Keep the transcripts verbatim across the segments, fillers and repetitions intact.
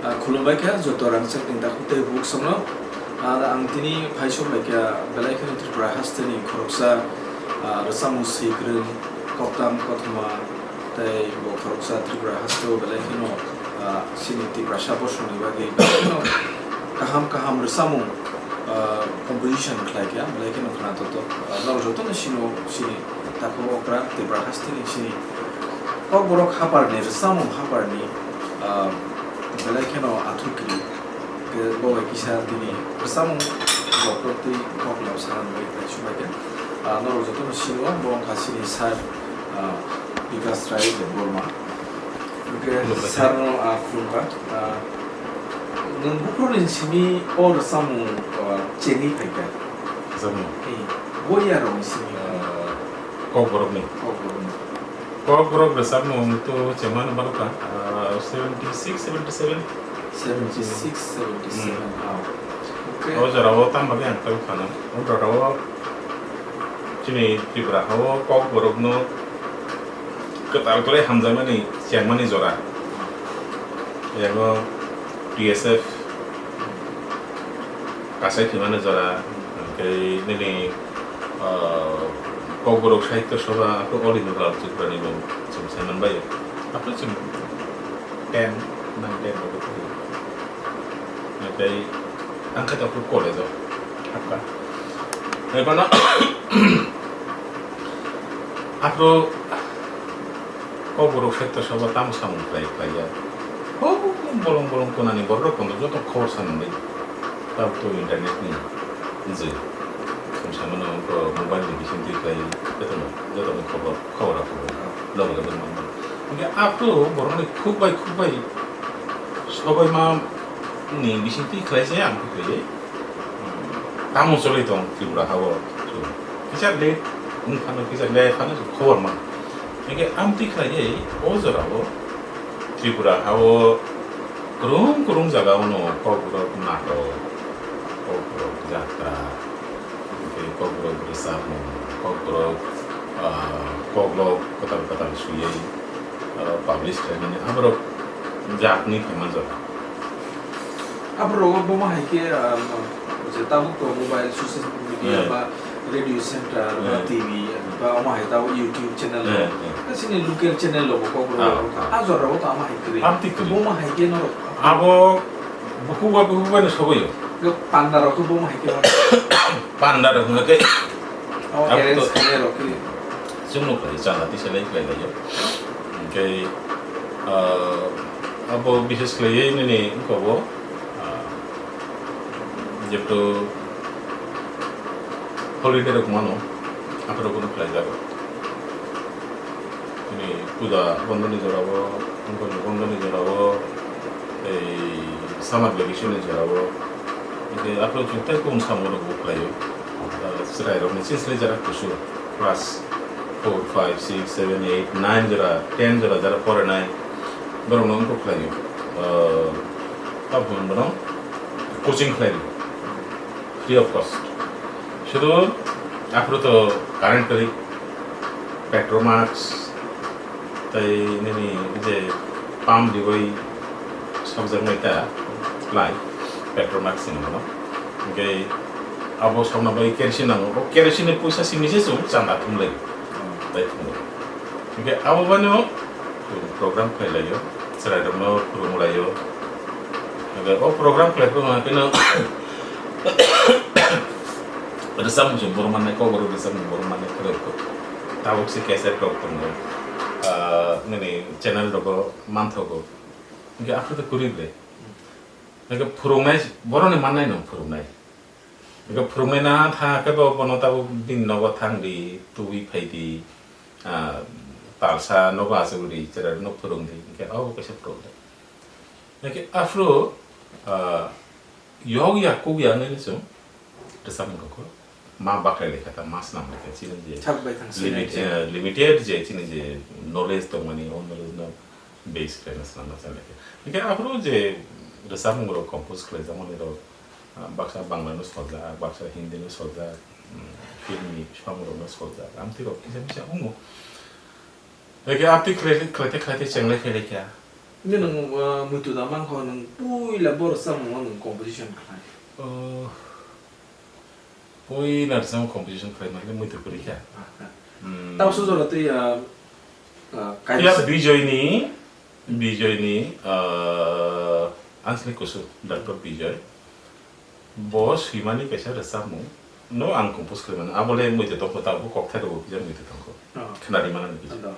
Ah, khulumbai kha joto rangchak ni takhuk tei bukhuk songno. Ah, ang tini phaisok bai kha belai kheno Tripura hasteni khoroksa, ah, rwchapmung swikwrwng koktwma kothoma tei bo khoroksa Tripura hasteo belai kheno, ah, chini Tiprasa bosongni bagwi belai kheno kaham kaham rwchapmung, ah, composition khlai kha belai kheno khna toto. Ah, norok jotono sino chini takhuk okra Tripura hasteni chini Kokborok haparni rwchapmung haparni, ah, belai kheno athukri. Tei bo bai kisa tini rwchapmung rok twi koklam sana bagwi khlai subai kha. Ah, norok jotono sio, bo wngkha chini sir, ah, Bikas Rai Debbarma. Hwnkhe khulumkha sir no, ah, khulumkha. Ah, nwng buphuruni simi o rwchapmung, ah, chengwi phaikha? Rwchapmung? Eh, boyarokni simi. Ah, Kokborokni? Kokborokni. Kokborok rwchapmung to chengmano balokha, ah, seventy six, seventy seven. Seventy six, seventy seven, hmm, ah. Okay. O jorao tamo bagwi ang tei phano. O jorao chini Tripura hao Kokborokno kwtal khlai hamjakmani chengmani jora. Yango T S F kasai thwimani jora, tei nini, ah, Kokborok Sahitya Sabha, aphuru All India Tripura ni bo chwng sai manbai. Aphuru chwng ten, nine, ten rok phuru. Tei ang khe aphuru college o habkha. Tei bono aphuru Kokborok Sahitya Sabha tamo samung khlai khlai ya. Ho, bolong bolong konani borok rok kono joto khobor sanani. Tabuk to internet ni je. Samano to mobile ni bising twi khlai joto no, joto ni khobor, khobor rok loge loge mango. Hingke aphuru borok ni khuk bai khuk bai sobai ma ni bising twi khlai se ang khlai. Tamo choli tong Tripura hao. Kisa late wng phano, kisa late phano khobor man. Hingke amtwi khlaiwi o jorao Tripura hao kwrwng kwrwng jaga ono Kokborok natok, Kokborok jatra, hingke Kokborok rwchapmung, Kokborok, ah, koklok kwtal kwtal swiwi, ah, publish khlaimani aborok jakni phaima jorao. Aborok bo ma hai khe, ah, je tabuk to mobile, social media, hmm, ba radio center, ba, hmm, T V, ba omo hai tabuk YouTube channel, hmm, hmm, chini local channel rok bo Kokborok, ah, rok, ah, a jora rok to ama hai kwrwi. Amtwi kwrwi. Bo ma hai khe norok. Abo bukhuk bai bukhuk bai no sobaio. Panda rok to bo ma hai khe. Panda rok hwnkhe. Abo arrange to khainai rok khe. Chwngno khlai chana tisa lai khlai laio. Hwnkhe, ah, abo bishes khlaiwi nini wngkha bo, ah, jehetu holiday rok mano, aphuru bono khlai jago. Nini puja bondoni jorao, wngkha bondoni jorao, tei summer vacation ni jorao, hwnkhe aphuru chwng tei kung samung rok bo khlaio. Ah, chwrai rokni chini chini jora kusu class four, five, six, seven, eight, nine jora, ten jora jara porinai borokno wngkha khlaio. Ah, tabuk bono coaching khlaio, free of cost. Sudu aphuru to current kwrwi, Petromax, tei nini je pump diwi sokjaknai ta lai, Petromax hinwi bono. Hingke abo sokna bagwi kerosene nango. O kerosene ni puisa simi se chwng chanda thumlai. Tei thumlai. Hingke abo baino program khlai laio, chwrai rokno phwrwng laio. Hingke o program khlai phano haino rwchapmung se borok mannai, Kokborok rwchapmung borok mannai, kwrwi kok. Tabuk se cassette rok tongo. Ah, nini channel rogo manthogo. Hingke aphuru to kwrwi ble. Hingke phwrwngnai, borokni mannai no phwrwngnai. Hingke phwrwngnai na thang khe bo bono tabuk bini nogo thang di, tubui phai di, ah, talsa nogo achuk di, chwrai no phwrwng di, hingke abo kaisa problem. Hingke aphuru, ah, yog ya kuk ya nini chwng rwchapmung rokho ma bakhrai lai kha ta, ma swnam lai kha, chini je thak bai thang limit-, sinai je, eh, limited je chini je knowledge tongmani, o knowledge no base khlaina swnamna chai lai kha. Hingke aphuru je rwchapmung rok compose khlai jakmani rok, ah, baksa Bangla no soljak, baksa Hindi no soljak, mm, film ni samung rok no soljak, amtwi rok kisa misa wngo. Hingke amtwi khlai, khlaite khlaite chenglai phai lai kha. Nini nwng, uh, muitu da mankho, nwng puila bo rwchapmung o nwng composition khlai? Oh, puila rwchapmung composition khlai mankhe muitu kwrwi kha. Hmm. Tamo sujora twi, uh, uh, Phiya kaisa Bijoy ni, Bijoy ni, uh, Anjali Kusu, Doctor Bijoy. Bo swimani kaisa rwchapmung no ang compose khlai mano. Abo le muitu tongkho, tabuk kokthai rogo kisa muitu tongkho. Oh. Khnari mano ni kisa. Ando.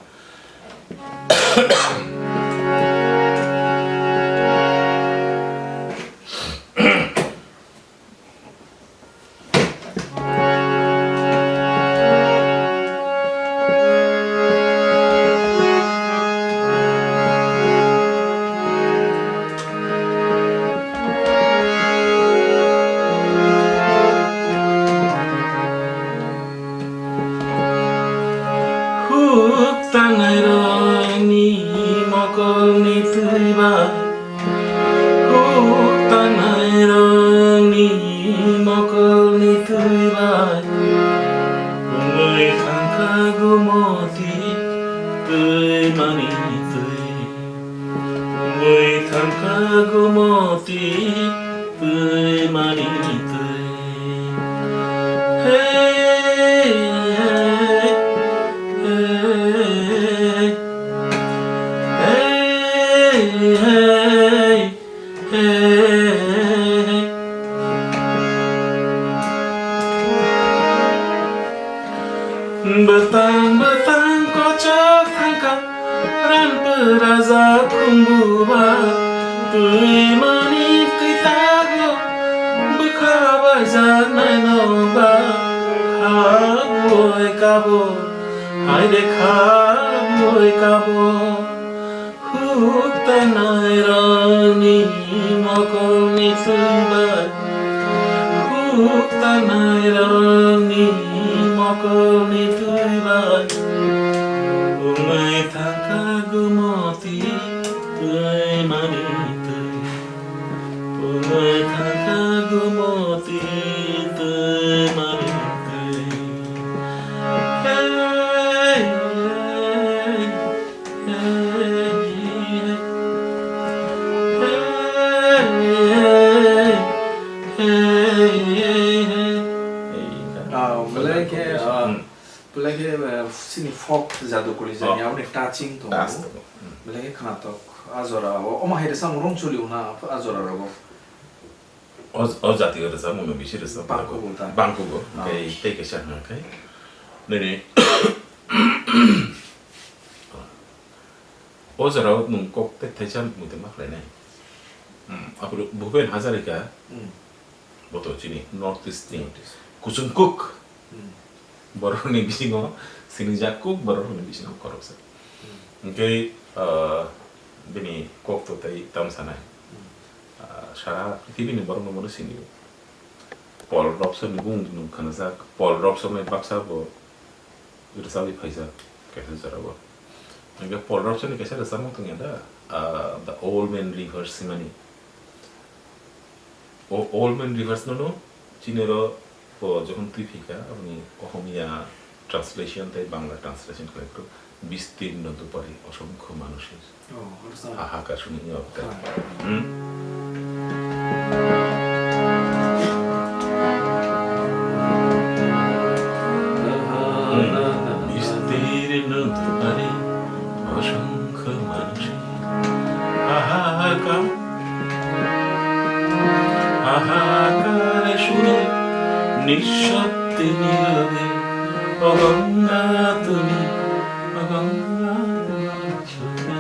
Huk tanairokni mokolni twi bai, huk tanairokni mokolni twi bai, wngwi thangkha gumoti twimani twi. Wngwi thangkha gumoti twimani twi. Hey, hey, hey, hey, hey, hey, hey. Bwtang bwtang kochok thangkha, ranpwrajak khumbuba, twimani twitago bwkha baijak nainoba, khabwi kabo, haide khabwi kabo. Huk tanairokni mokolni twi bai, huk tanairokni mokolni twi bai, wngwi thangkha gumoti twimani twi, wngwi thangkha gumoti twimani twi. Hey, hey. Ah, belai khe, ah, belai khe, ah, chini folk jadu kwrwi jani, oh, aboni touching tongo. Touch tongo. Hmm. Belai khe khwnathok. A jora o, omo hai rwchapmung rwng choli wngna a jora rogo. O, o jati o rwchapmung no bisi rwchap bangkugo ta. Bangkugo. Ah. Hwnkhe tei kaisa hwnkhe nini o jora o nwng kok tei thaisa muitu ma khlainai. Hmm, aphuru Bhupen Hazarika, hmm, bo to chini North East ni, North East, kuchung kuk. Hmm. Borokni bisingo sinijak kuk, borokni bisingo khoroksa. Hmm. Hwnkhe, ah, bini kok to tei tamo sanai. Hmm. Ah, sara prithibi ni borokno bono sinio. Paul Robson ni bung nwng khanajak. Paul Robson ni baksa bo rwchapwi phaijak kaisa jorao. Hwnkhe Paul Robson ni kaisa rwchapmung tongya da, ah, The Old Man Rivers hwnmani. O Old Man Rivers no no chini oro bo jokhon twi phikha, aboni Ohomia translation tei Bangla translation khlai phuru, bistirno dupari osongkho manusir. Oh, oro sa. Hahakar suni ya. Hai. Hmm? Hmm. Bistirno dupari osongkho manusir. Hahakar, hahakar suni, nishobde nirobe, o Ganga tumi, o Ganga tumi.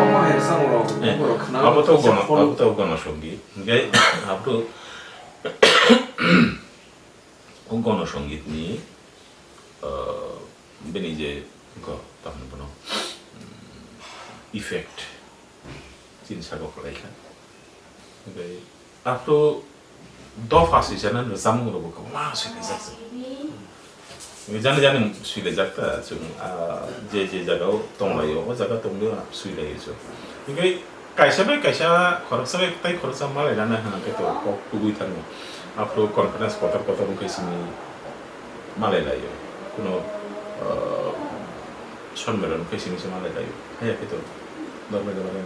Omo hai samung rok, eh, borok khna abo to kaisa gono, folk. Abo to gono songit. Hingke abo to o gono songit ni, ah, bini je go, tamo bono, mm, effect, chini saka kholai kha. Hingke abo to dopha swijana rwchapmung rok bo kwbangma swijak se. Jani jani swilaijak ta chwng, ah, je je jaga o tonglaio, o jaga tonglaio swilaio chwng. Hingke kaisa bai kaisa, khoroksa bai tai khoroksa malai rana hwnkhe to kok tubui thango. Aphuru conference kotor kotor wngkhe simi malai laio. Kuno, ah, sonmeron wngkhe simi se malai laio. Haiya khe to Dormai dormai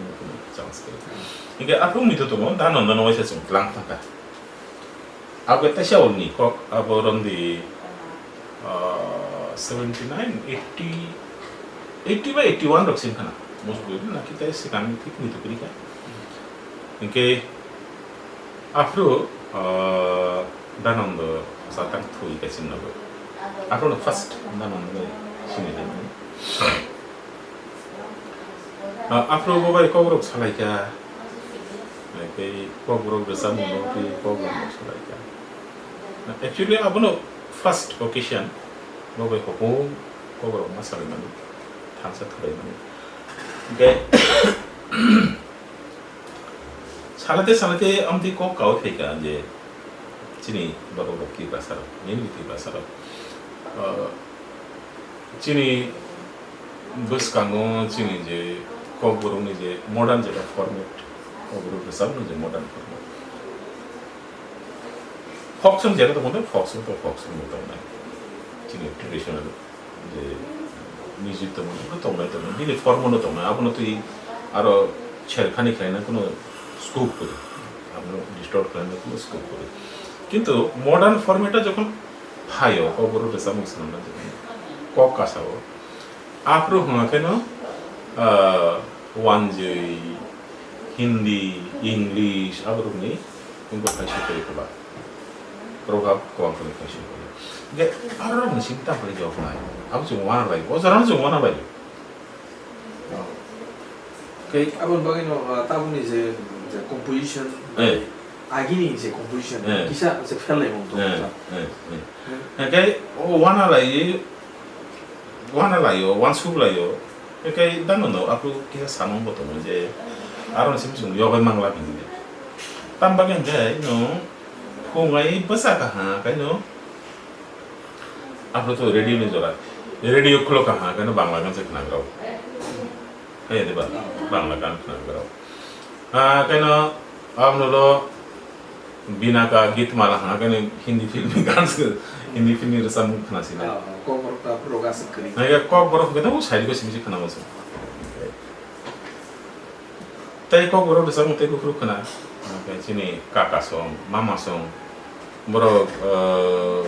chance kwrwi. Hingke aphuru mui to tongo, da nondo no waisa chwng tlang thangkha. Abo teisa ni kok, abo rondi, ah, seventy nine, eighty, eighty ba eighty one rok sin khana. Most probably na kita sekan thik ni tukri ka. Hingke aphuru, ah, da nondo satang thui ka sin nago. Aphuru no first da nondo sini de. Ah, aphuru bo bai kok rok salai kha. Tei kok rok rwchapmung rok tei kok rok salai kha. Actually, abono first occasion, bo bai hopung kok rok ma salai mani, thansa thulai mani. Hingke, salate salate amtwi kok kaui phai kha je, chini borok rok Tiprasa rok, mainly Tiprasa rok. Ah, chini bwskango chini je kokborokni je modern jeta format, kokborok rwchapmung je modern format. Folk song jeta tongmani, folk song to folk song bo tongnai. Chini traditional je music tongmani, bo tongnai, tongnai. Bini form no tongnai, abono twi aro cherkhani khlaina kuno scope kwrwi. Abono distort khlaina kuno scope kwrwi. Kintu modern format o jokhon phaio, kokborok rwchapmung swnamna jokhon kok kasao, aphuru hwnga kheno, ah, wanjwi, Hindi, English, aborokni wngkha kaisa tei kwbang. Probhab kwbang kwrwi kaisa kwrwi. Hingke aroni simi tamo khe jok nai. Abo chwng wana lai. O jorano chwng wana lai. Tei aboni bagwino, ah, tabukni je, je composition, eh, agini je composition, eh, kisa je fel lai mung tongo. Eh, eh, eh. Hmm. Hingke o wana lai, wana lai o, wansuk lai o. Hingke dano no aphuru kisa samung bo tongo je, aroni simi chwng yogwi mangla hinwi. Tam bagwi hingke no phungai bwsa kaha kaino. Aphuru to radio ni jora. Radio khulok kaha kaino Bangla gan se khnagrao. Hai de ba? Bangla gan khnagrao. Ah, kaino abno lo Bina ka Gitmala ha kaino Hindi film ni gan se, Hindi film ni rwchapmung khna sina. Ah, kok borok ta proga se kri. Hai kok borok khe to side ko simi khna mo se. Tei kokborok rwchapmung tei buphuru khna, hwnkhe chini kaka song, mama song, borok, eh,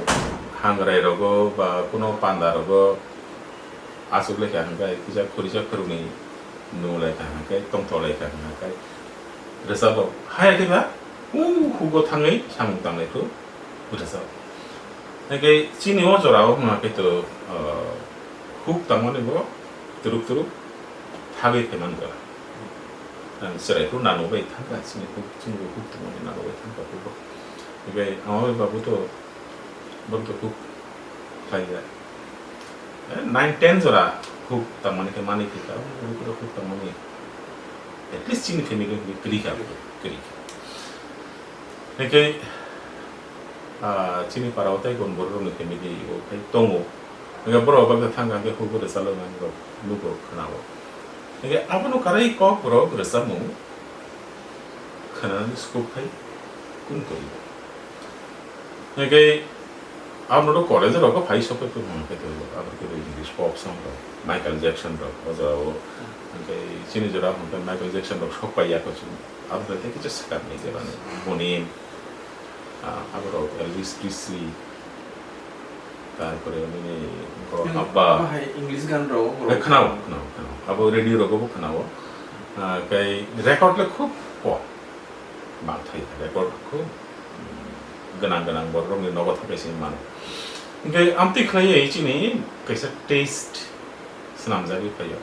hangrai rogo ba kuno panda rogo achuk lai kha hwnkhe kisa khorisa khoroknwi nu lai kha hwnkhe tongthok lai kha hwnkhe rwchapbo. Haya khe ba, uh, hugo thangwi samung tang lai kho. Buthasa. Hingke chini o jora o wngma khe to, ah, huk tangmani bo turuk turuk thagwi phai man jora. Ang chwrai phuru nano bai thangkha, chini huk, chini bo huk tangmani nano bai thangkha phuru. Hingke amo bai babu to, bo to huk khlai ya. Eh, nine ten jora huk tangmani khe mani khe ta, huk, huk tangmani. At least chini family ni kwrwi kha, kwrwi kha. Hingke, ah, chini para o tei kon borok rokni family o khai tongo. Hingke borok bagwi thang kha hingke huk bwrwi chalok nani rok nugo khna o. Hingke abono karwi kok borok rwchapmung khna nani scope khai kun kori. Hingke abono college rok phai sok phai phai hingke abo khe English pop song rok, Michael Jackson rok, o jora o. Hingke chini jora hingke Michael Jackson rok sok pai ya kho chwng. Abo bai tei kisa swkang ni jeba ni Bonin, ah, abo rok Elvis Presley, tarpore nini ko Abba. Abo hai English gan rok, eh, khwnao, khwnao, khwnao. Abo radio rogo bo khwnao. Ah, kai record le khub kom. Bang thai record khub, mm, gwnang gwnang borok rokni nogo thakai se mano. Hingke amtwi khlai chini kaisa taste swnamjagwi phaio.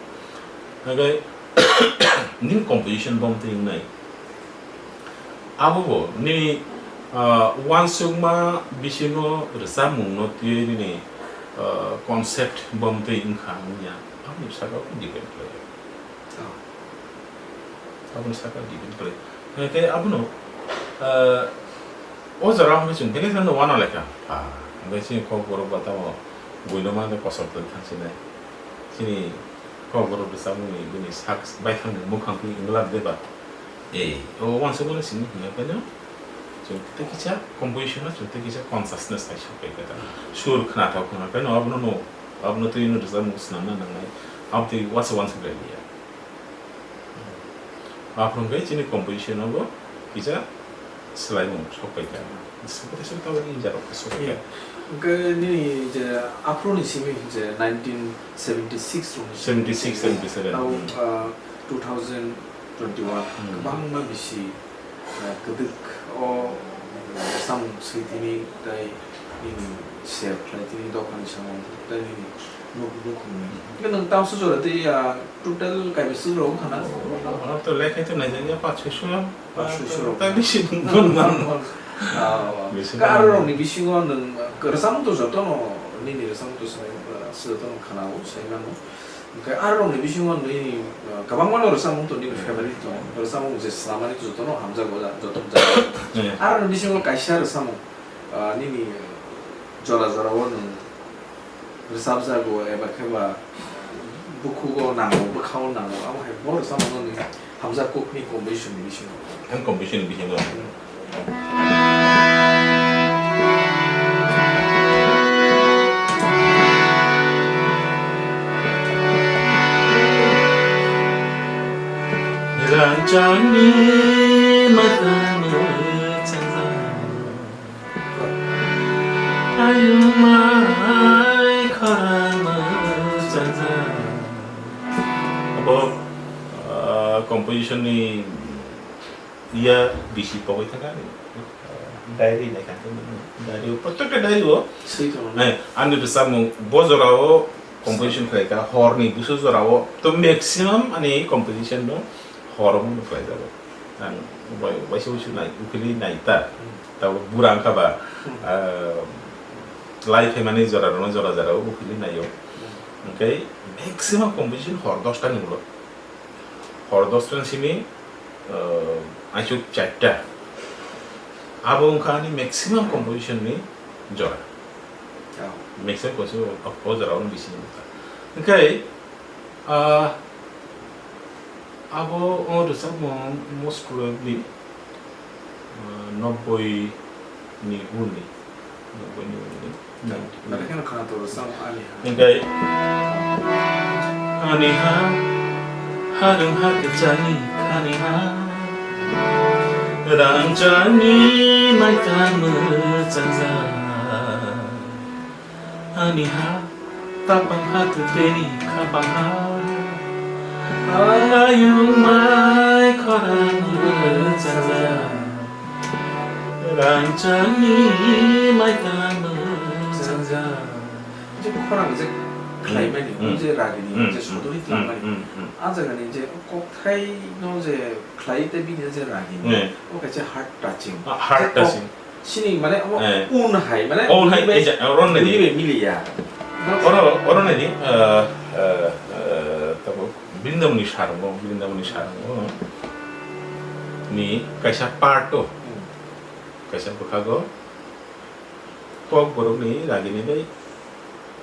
Hingke nini composition bo amtwi wngnai. Abo bo nini, ah, uansukma bisingo rwchapmungno twiwi nini, ah, concept bo amtwi wngkha wngya, aboni saka depend khlaio. Oh. Aboni saka depend khlaio. Hingke abono, ah, o jora hwnwi chwng belai kheno uana lai kha. Ah, hingke chini kokborok ba tamo buino mande kosok twi thang sinai. Chini kokborok rwchapmungni bini sak baithangni mukhang twi wngla de ba. Ei, o uansukmano simi hwnwi phano chwng tei kisa composition-o chwng tei kisa consciousness hai sok pai kha ta. Sur khnathok hwnwi phano abono no, abono twi no rwchapmung swnamna nangnai. Aboni uansuk uansuk lai liya. Aphuru hwnkhe chini composition o bo kisa swlaimung sok pai kha. Swkang tabuk ni jora o sok pai kha. Yeah. Hwnkhe nini je aphuru ni simi je nineteen seventy six rok ni simi seventy six, seventy seven, tabo, hmm, ah, two thousand twenty one, hmm, kwbangma bisi, ah, kwdwk o, ah, samung swi tini tei nini share khlai tini dophani samung tei nini nuk-, nukhungni. Hwnkhe nwng tamsa jora tei, ah, total kaibisa rok wngkha na? Oh, to lekhai to naijakya, paanch soi soi. Paanch soi soi rok. Tai bisi nung man. Ah, bisi nung. Ka aro rokni bisingo nwng, ah, rwchapmung to jotono, nini rwchapmung to swmai, ah, jotono khwnao, sai mano. Hwnkhe aro rokni bisingo nini, ah, kwbangmano rwchapmung to nini favorite tongo. Rwchapmung je swnamani to jotono hamjago, joto hamjago. Hmm. Aro rokni bisingo kaisa rwchapmung, ah, nini jora jorao nwng rwchapjago eba khe ba bukhugo nango, bwkhao nango, abo hai bo rwchapmungno nini hamjak kukni composition ni bisingo. Ang composition ni bisingo. Rangchakni matang mwchangja. Ayung mai khorang mwchangja. Abo, ah, composition ni iya bisi pogwi thangkha ani. Diary naikha, diary o, protekta diary o. Swi tongo. Eh, ani rwchapmung bo jorao composition khlaikha, horni busu jorao to maximum ani composition no hor o khlaijago. Ang bai-, baisa baisa nai, uphilwi nai ta. Hmm. Tabuk bura wngkha ba, hmm, ah, lai phaimani jora rwno jora jora o uphilwi naio. Hmm. Hwnkhe maximum composition hor dosta ni ulo. Hor dosta ni simi, ah, aisuk charta. Abo wngkha ani maximum composition ni jora. Oh. Maximum composition o, o jora o bisi wngkha. Hwnkhe, ah, Abo o rwchapmung most probably, uh, nobboi ni uni, nobboi ni uni, ninety. Belai kheno khwnato rwchapmung ani ha. Hwnkhe ani ha, harung ha kwchani khani ha, rangchakni maitang mwchangja. Ani ha, tapang ha, twtwi khapang ha. Ayung mai khorang mwchangja. Rangchakni maitang mwchangja. Je khorang je khlaimani, hmm, je ragini, hmm, je sodori, hmm, tlangmani. Hmm, hmm. A jagani je kokthai no je khlai tei bini je ragini. Hmm. O kaisa heart touching. Ah, heart touching. Chini mane omo, eh, un hai, mane un hai, uni bai, eja, oro nai di. Uni bai mili ya. Oro, oro nai di, eh, eh, eh, tabo Brindamonni sarungo, Brindamonni sarungo ni kaisa part o, hmm, kaisa bwkhago kokborokni ragini bai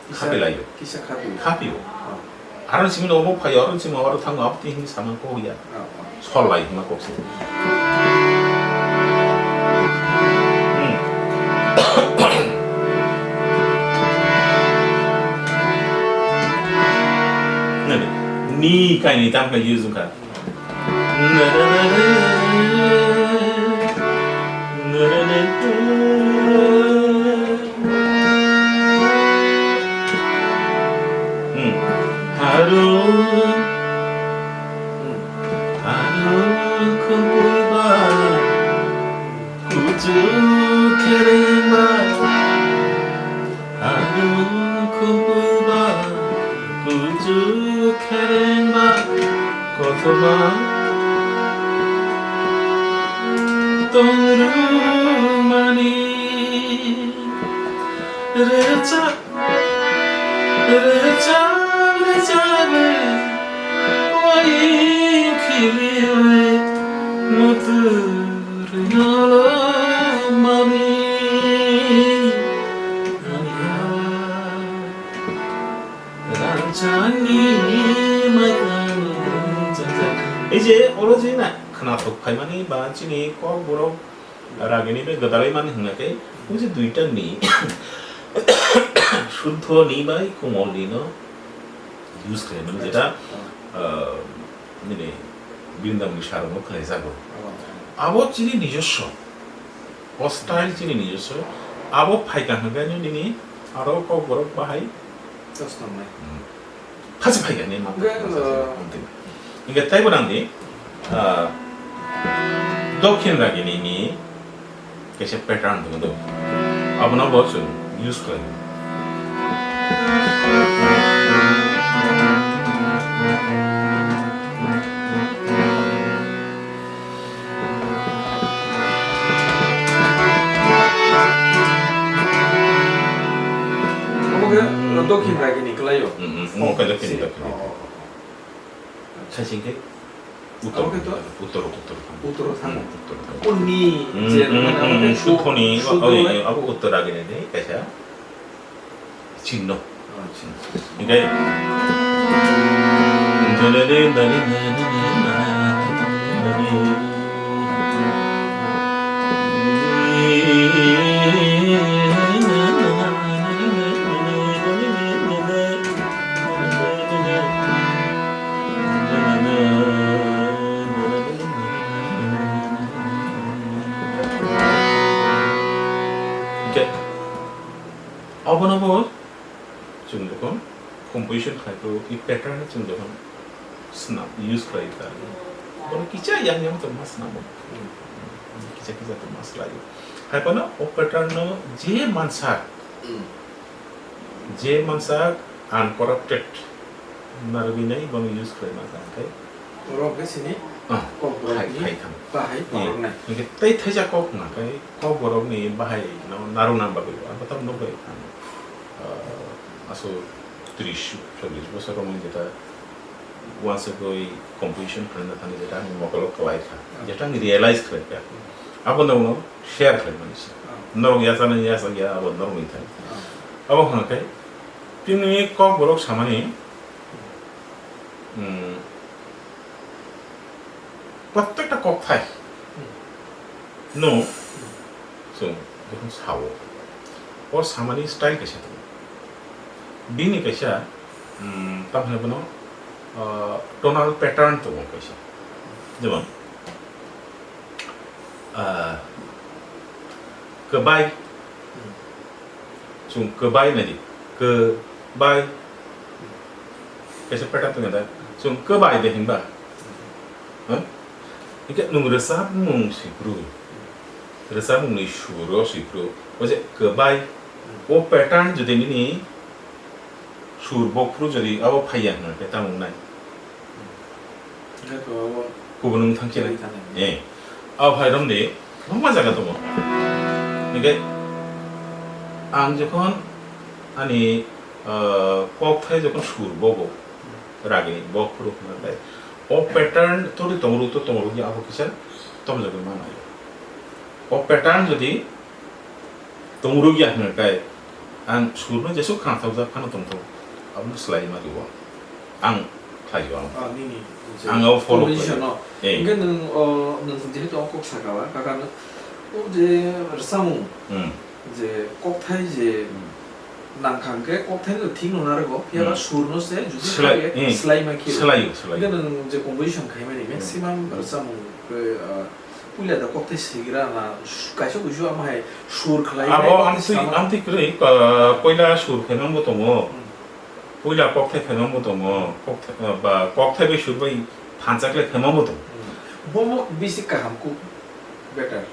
kisa, khapilaio. Kisa khapio. Khapio. Oh. Aro simi no omo phaio, aro simi aro thango, abo twi hinwi samang kok ya. Oh, oh. Sol lai hwnma kok se. Hmm. Nani, ni kainwi tam khlai use wngkha. Hmm. Harung, harung khumpuiba, kuchuk kherengba. Ang khumpuiba kuchuk kherengba kothoma tongrwmani rwchap, rwchap, rwchap, wai khiliwi mutu. Rwngolomani aniha rangchakni maitang rwngchakjak. Ei je oro je na khwnathok phaimani ba chini kokborok ragini bai gwdalai mani hwnkha khe, o je duita ni, Suddo ni bai Kumol ni no use khlaimani, jeta, ah, nini Brindabanni sarokno khlaijago. Abo chini nijoswo. O style chini nijoswo. Abo phaikha hwnkhe nini aro kokborok bahai Khasi phaikha ni ma. Hwnkhe, uh, hwnkhe taibo nangdi, ah, Dokhin Ragini ni kaisa pattern tongo do. Abono bo chwng use khlai. Omo khe Dokhin Ragini kwlaio. Mm, mm, omo khe Dokhin, Dokhin. Oh, oh, oh. Saiching khe Uttor, Omo khe to Uttor, Uttor thang. Uttor thang. Mm, Uttor thang. Unni Mm, je mm, nang mm, amo khe mm, sud-, Suthoni, sud oh, dole. Abo Uttor Ragini ni kaisa. Chinno. Acha. Hingke Hingke abono bo chwng jokhon composition khlai phuru, i pattern no chwng jokhon swnam, use khlai kha, bono kisa yang yang tongma swnamo. Kisa kisa tongma swlaio. Hai phano o pattern no je mansa, Hmm. je mansa uncorrupted narwinai bono use khlai ma kha, hingke Borok khe sini Ah, kokborok khai, ni khai thang. Bahai Hmm. borok nai. Hingke tei thaisa kok hwnka khe kokborok ni bahai no narwkna bagwi abo tam nugwi ang, ah, aso tris chollish bosor romwi jeta uansugwi composition khlaina thani jeta ang mokolo kwlai kha. Ah. Jeta ang realize khlai kha. Hmm. Abo no share khlai mani se. Ah. Norok yachana yachak ya abo norok ni thani. Ah. Abo hwnka khe tini kokborok samani Hmm. Prottekta kokthai no chwng jokhon sao, o samani style kaisa tongo. Bini kaisa, hmm, tamo hwnwi bono, ah, tonal pattern tongo kaisa. Jemon, ah, kwbai. Chwng kwbai nai di. Kwbai. Kaisa pattern tong da. Chwng kwbai de hinba. Ha? Hingke nwng rwchapmung si phuru. Rwchapmung ni sur o si phuru. O je kwbai. O pattern jodi nini sur bok phuru jodi abo phaiya hwnba khe tamo wngnai. Hingke to abo Kubun wng thang khe. Chari thang. Eh. Abo hai romdi, bangma jaga tongo. Hingke ang jokhon ani, ah, kokthai jokhon sur bogo, ragini bok phuru hwnba khe, o pattern todi tongru to tongru ya abo kisa tomjagwi manai. O pattern jodi Tongrok ya hwnwi kai, ang surno jesuk khna thokjak phano tongthok, abono swlaiwi ma rwo. Ang khlaio ang. Ah, nini je Ang abo follow composition khlaio. No. Eh. Hingke nwng, o, nwng jehetu o kok saka ba, kaka nwng, o je rwchapmung, Hmm. je kokthai je Hmm. nangkha hwnkhe kokthai no thik no narwgo, phiya ba Hmm. surno se judi Swlai-, khaye eh. Swlai ma khe. Swlaio, swlaio. Hingke nwng je composition khaimani Hmm. maximum Hmm. rwchapmung khe, ah, Puila da kokthai sigira na, su-, kaisa kuisu ama hai sur khlai Abo nai, amtwi, sama. Amtwi kwrwi, ah, puila sur phaimang bo tongo. Hmm. Puila kokthai phaimang bo tongo. Kokthai, ah, ba, kokthai bai sur bai phansa khlai phaimang bo tongo. Hmm. Bo mo bisi kaham kuk better.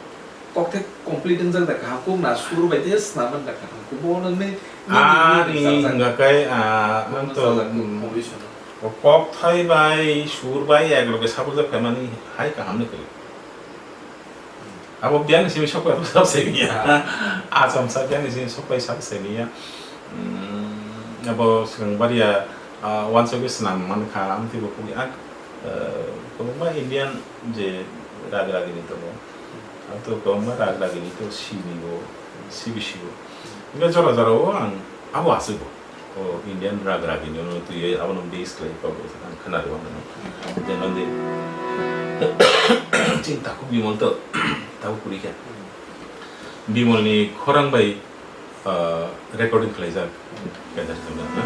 Kokthai complete wngjak da kaham kuk na sur bai tei swnam da kaham kuk. Bo no nini, nini, Ah, nini ni sak sak. Hwnga kai, ah, Bo ang no to, sak sak kuk, hmm, composition. O kokthai bai sur bai ek loge sabujak phaimani hai kaham ni kwrwi. Abo biyang ni simi sokpai sab se niya. Ah. Achomsa biyang ni simi sokpai sab se niya. Hmm, abo swkang bariya, ah, wansugwi swnam mankha, amtwi bo kuli ang, eh, kwbangma Indian je rag ragini tongo. Ang to kwbangma rag ragini to sini bo, sibi sibo. Hingke jora jora o ang abo aswk bo. O Indian rag ragini no twiwi abono base khlai kok ang khna rw mano. Jemon de chini takhuk Bimal to tabuk kwrwi kha. Bimal ni khorang bai, ah, recording khlaijak. Kaisa song na.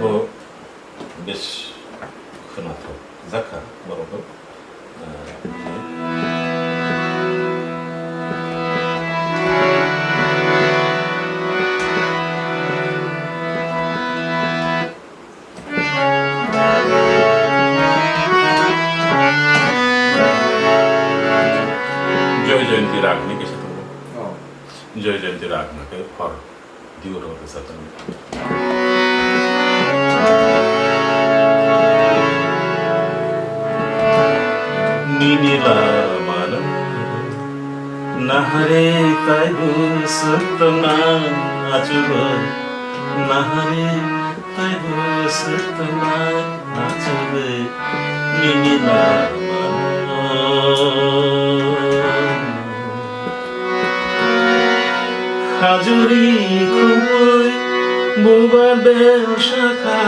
Bo bes khwnathok jakha borok bo. Joy Jayanti rag ni kisa tongo. Oh. Joy Jayanti rag na khe hor. Diu rok rwchapjak. Nini lamano nahare taibo swk tongnai achugwi, nahare taibo swk tongnai achugwi, nini lamano. Khajuri khumui bubar bel sakha,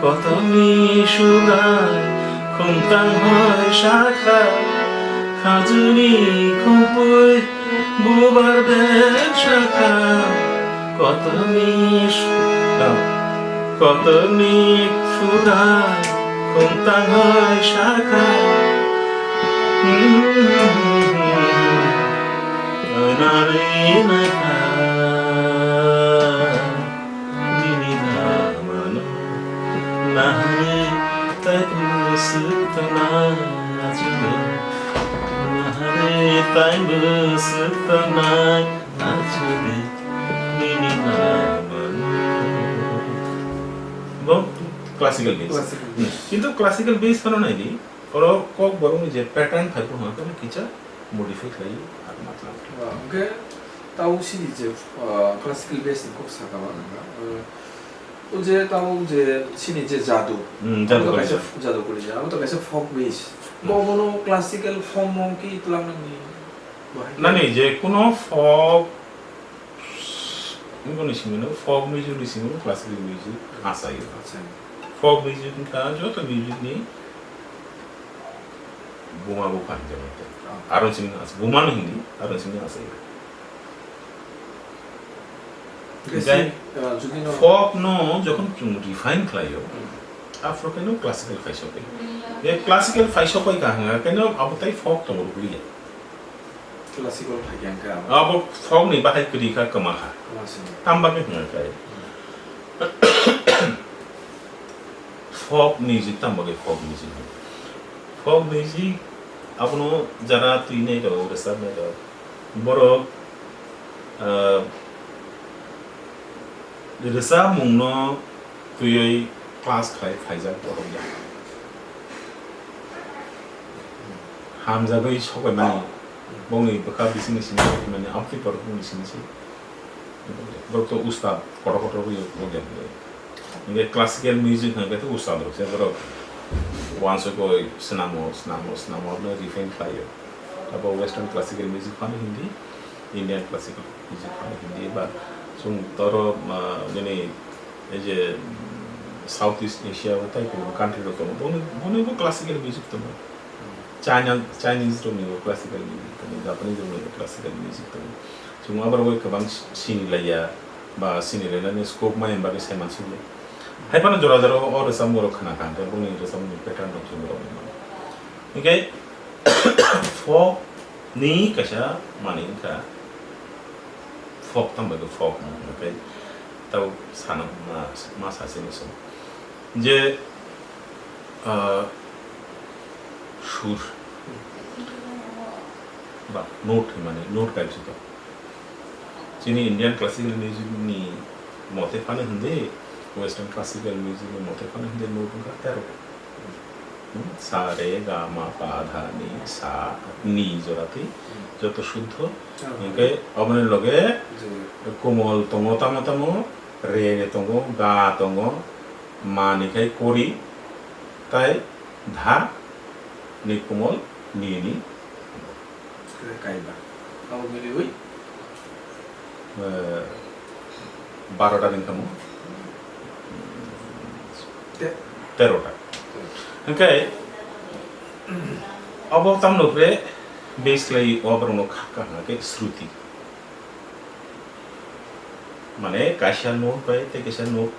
kotorni subrai khumtang hoi sakha. Khajuri khumui bubar bel sakha, kotorni su-, ah, kotorni subrai khumtang hoi sakha. Nari naikha, nini lamano nahare taibo swk tongnai achugwi, nahare taibo swk tongnai achugwi, nini lamano. Bo classical bass. Classical. Hmm. Kintu classical bass phano naidi, oro kok borokni je pattern phai phano kisa modify khlai ar matla. Wa, hwnkhe tau sini je, ah, classical bass ni kok saka ma nangkha. Ah, o je tau je sini je jadu. Hmm, jadu Abo to kaisa kaisa. Jadu kuli ja. Abo to kaisa folk bass. Hmm. Bo bono classical form o ki twlang nani bahai. Nani je kuno folk, nini simi no folk music ni simi no classical music asayo. Asayo. Folk music wngkha joto music ni buma bupha hinwi tei. Ah. Aro simi as-, buma no hindi, aro simi asai. Hingke Jai si, ah, jodi no folk no jokhon chwng refine khlaio, Hmm. aphuru khe no classical phai sokoi. Ye classical phai sokoi ka hwnga khe no abo tai folk tongo rwliya. Classical phai khe hwnka abo. Abo folk ni bahai kwrwi kha, kwma kha. Kwma sini. Tamo bagwi hwnga khe. Hmm. Folk music tamo bagwi folk music hwnka. Folk music abono jara twi nai rok, rwchap nai rok, borok, ah, rwchapmung no twiwi class khlai phaijak borok ya. Hamjagwi sokoi mani, bongni bwkha bisingni simi sokoi mani, amtwi borok bongni simi se. Borok to ustad kotor kotor rwio, rwio, rwio. Hingke classical music hingke to ustad rok se borok wansukoi swnamo, swnamo, swnamo, abono refine khlaio. Abo western classical music phano hindi, Indian classical music phano hindi, ba chwng toro, ah, nini ei je, mm, South East Asia o tei kubun country rok tongo, boni, boni bo classical music tongo. China, Chinese rokni bo classical music tongo, Japanese rokni bo classical music tongo. Chwng abo rogwi kwbang sini laiya, ba sini lainani scope maya bagwi sai mansukya. Hai phano jora jora o rwchapmung rok khna kha, hwnkhe bongni rwchapmung pattern rok chwng rok mano. Hwnkhe folk ni kaisa manwi wngkha, folk tamo bai khe folk no hwnkhe tei tabuk sana ma, ma sasini se. Je, ah, sur ba note hinmani, note kaisa tongo. Chini Indian classical music ni mote phano hindi, western classical music ni mote phano hindi note wngkha tero. Hmm, sa, re, ga, ma, pa, dha, ni, sa, ni jora twi joto suddho. Hwnkhe aboni loge komol tongo tamo tamo, re, re tongo, ga tongo, ma ni khai kori, tai dha ni komol ni ni. Kaiba. Abo miliwi? Eh, barota ni tamo. Te- Terota. Hwnkhe abo tamno pre base khlai o borokno kha kha hwnkhe shruti. Mane kaisa note bai tei kaisa note